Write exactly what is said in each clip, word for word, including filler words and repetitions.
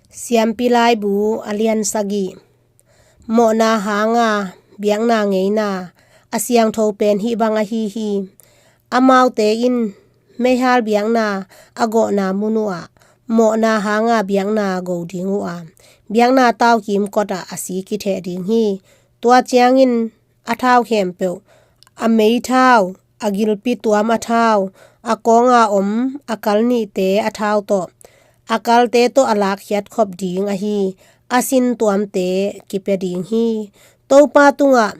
Siampi Laibu a lian sagih. Mawhna hanga biakna ngeina a siangtho pen hih bang ahi hi. Amaute in meihal biakna a gawhna mun uhah mawhna hanga biakna go ding uh a, biakna tau kimkotah a si kitheh ding hi. Tua ciangin a thau khempeuh, a meithau, a gilpi tuam a thau, a kawnga om a kal nihte a thau tawh, a kalte tawh a lakkhiat khop ding ahi a sin tuamte kipia ding hi. Topa tungah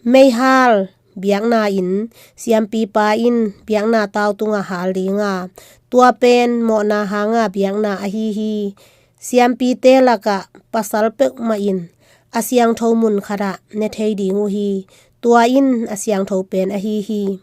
meihal biakna in siampipa in biakna tau tungah hal dinga, tua pen mawhna hanga biakna ahi hi. Siampite lakah pasal peuhmah in a siangtho mun khatah ne thei ding uh hi. Tua in a siangtho pen ahi hi.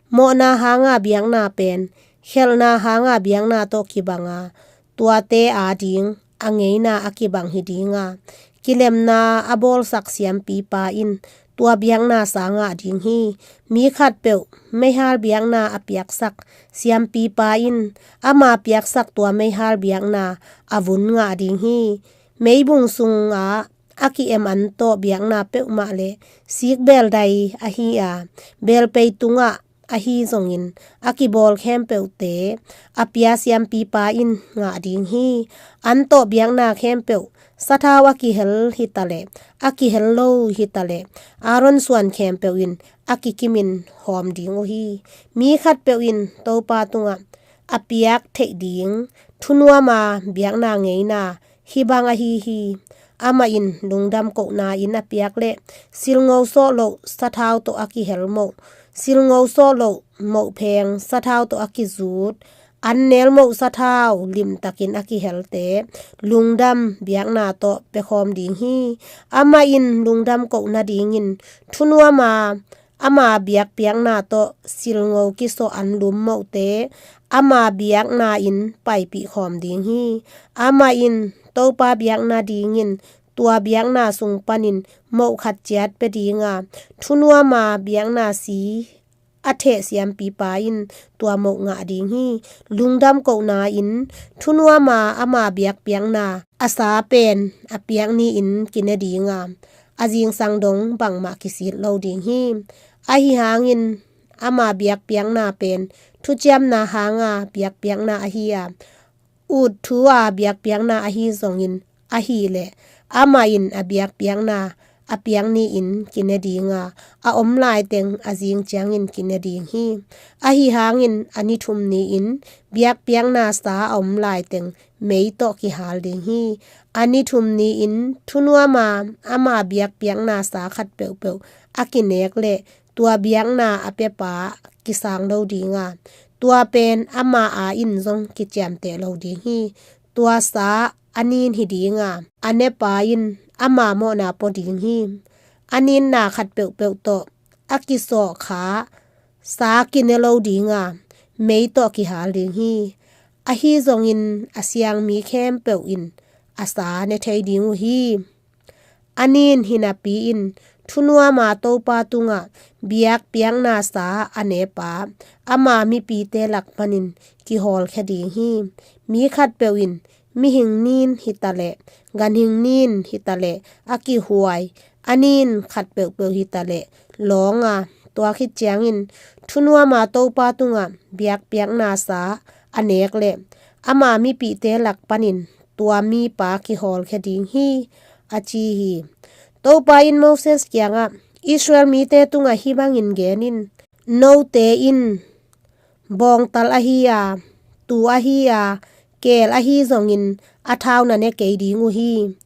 Mawhna hanga biakna pen khelhna hanga biakna tawh kibanga, tuate ading a ngeina a kibang hi dinga, kilemna a bawlsak siampipa in tua biakna sa ngah ding hi. Mi khatpeuh meihal biakna a piaksak siampipa in ama piaksak tua meihal biakna a vun ngah ding hi. Meibung sungah a ki-em an tawh biakna peuhmah le sikbeel dai ahi a, beelpei tungah ahi zongin a kibawl khempeuhte a pia siampipa in ngah ding hi. An tawh biakna khempeuh, sathau a kihel hitaleh, a kihel lo hitaleh, Aaron suan khempeuh in a kikimin hawm ding uh hi. Mi khatpeuh in Topa tungah a piak theih ding thunuama biakna ngeina hih bang ahi hi. Amah in lungdam kohna in a piak leh silngo sawh loh sathau tawh a kihel moh, silngo sawh loh mohpheng sathau tawh a kizut, an nel moh sathau limtakin a kihelte lungdam biakna tawh piakhawm ding hi. Amah in lungdam koh nadingin thunuama ama biakpiakna tawh silngo kisawh an lum mohte ama biakna in paipih khawm ding hi. Amah in Topa biakna dingin tua biakna sung panin moh khat ciat pia dinga, thunuama biakna si a theh siampipa in tua moh ngah ding hi. Lungdam kohna in thunuama ama biakpiakna a sa pen a piak ni-in kine dinga, a zingsang dong bangmah kisit lo ding hi. Ahi hangin ama biakpiakna pen thuciamna hanga biakpiakna ahi a, ut thu a biakpiakna ahi zongin ahih leh amah in a biakpiakna a piak ni-in kine dinga, a om laiteng a zing ciangin kine ding hi. Ahi hangin a ni thum ni-in biakpiakna sa a om laiteng mei tawh kihal ding hi. A ni thum ni-in thunuama ama biakpiakna sa khat peuhpeuh a kinek leh tua biakna a piapa kisang lo dinga, tua pen ama a in zong kiciamteh lo ding hi. Tua sa a nin hi dinga, a nepa in ama mawhna pua ding hi. A ninna khat peuhpeuh tawh a kisawh kha sa kine lo dinga, mei tawh kihal ding hi. Ahi zongin a siang mi khempeuh in a sa ne thei ding uh hi. A nin hi napi-in thunuama Topa tungah biakpiakna sa a nepa ama mipite lak panin kihawlkhia ding hi. Mi khatpeuh in mihing nin hitaleh, ganhing nin hitaleh a kihuai, a nin khat peuhpeuh hitaleh lawnga, tua khit ciangin thunuama Topa tungah biakpiakna sa a nek leh ama mipite lak panin tua mipa kihawlkhia ding hi, a ci hi. Topa in Moses kiangah, Israel mite tungah hih bangin gen in, note in bawngtal ahi a, tu ahi a, keel ahi zongin a thau na ne kei ding uh hi.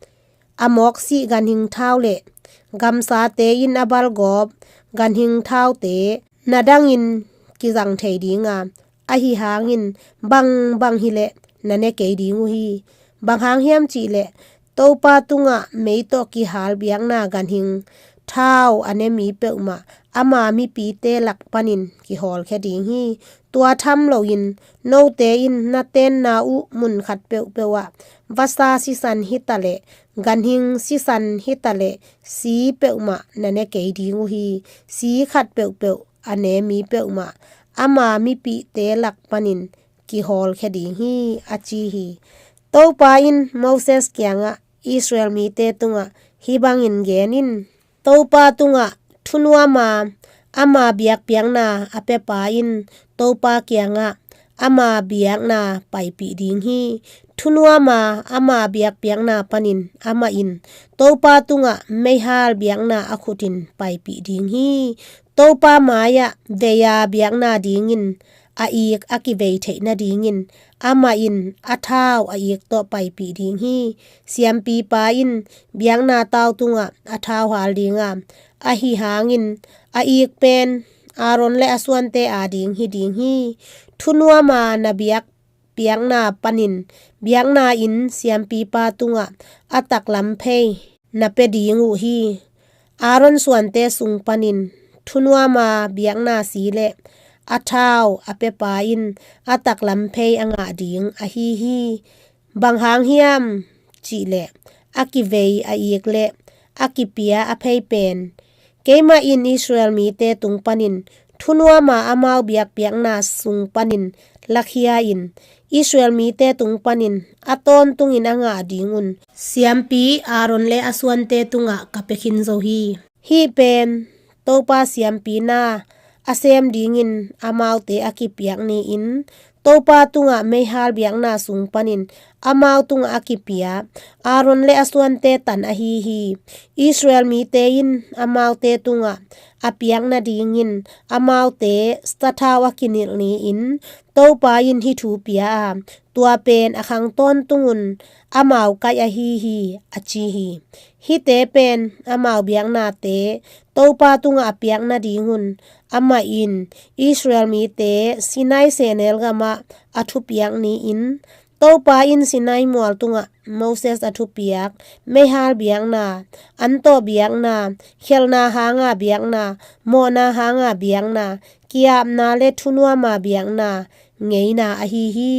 A mawksih ganhing thau le gamsate in a balgawp ganhing thaute na dangin kizang thei dinga, ahi hangin bangbang hileh na ne kei ding uh hi. Bang hang hiam cihleh Topa tungah mei tawh kihal biakna ganhing thau a ne mi peuhmah ama mipite lak panin kihawlkhia ding hi. Tua tham loin note in na tenna uh mun khat peuhpeuh ah vasa sisan hitaleh, ganhing sisan hitaleh, si peuhmah na ne kei ding uh hi. Si khat peuhpeuh a ne mi peuhmah ama mipite lak panin kihawlkhia ding hi, a ci hi. Topa in Moses kiangah, Israel mite tungah hih bangin gen in: Topa tungah thunuama ama biakpiakna a piapa in Topa kiangah ama biakna paipih ding hi. Thunuama ama biakpiakna panin amah in Topa tungah meihal biakna a khutin paipih ding hi. Topa mai-ah vei-a biakna dingin a ik a kivei theih nadingin amah in a thau a ik tawh paipih ding hi. Siampipa in biakna tau tungah a thau hal dinga, ahi hangin a ik pen Aaron le a suante ading hi ding hi. Thunuama na biak piakna panin biakna in siampipa tungah a taklam phei na pia ding uh hi. Aaron suante sung panin thunuama biakna si le a thau a piapa in a taklam phei a ngah ding ahi hi. Bang hang hiam cihleh a kivei a ik le a kipia a phei pen keimah in Israel mite tung panin thunuama amau biakpiakna sung panin lakhia-in Israel mite tung panin a tawntungin a ngah dingun siampi Aaron le a suante tungah ka pia khin zo hi. Hih pen Topa siampi na a sem dingin amaute a kipiak ni-in Topa tungah meihal biakna sung panin amau tungah a kipia Aaron le a suante tan ahi hi. Israel mite in amaute tungah a piak nadingin amaute sathau a kinilh ni-in Topa in hih thu pia a, tua pen a khang tawntungun amau kaih ahi hi, a ci hi. Hihte pen amau biaknate Topa tungah a piak nadingun amah in Israel mite Sinai sehnel gamah a thupiak ni-in Topa in Sinai mual tungah Moses a thupiak meihal biakna, an tawh biakna, khialhna hanga biakna, mawhna hanga biakna, ki-apna le thunuama biakna ngeina ahi hi.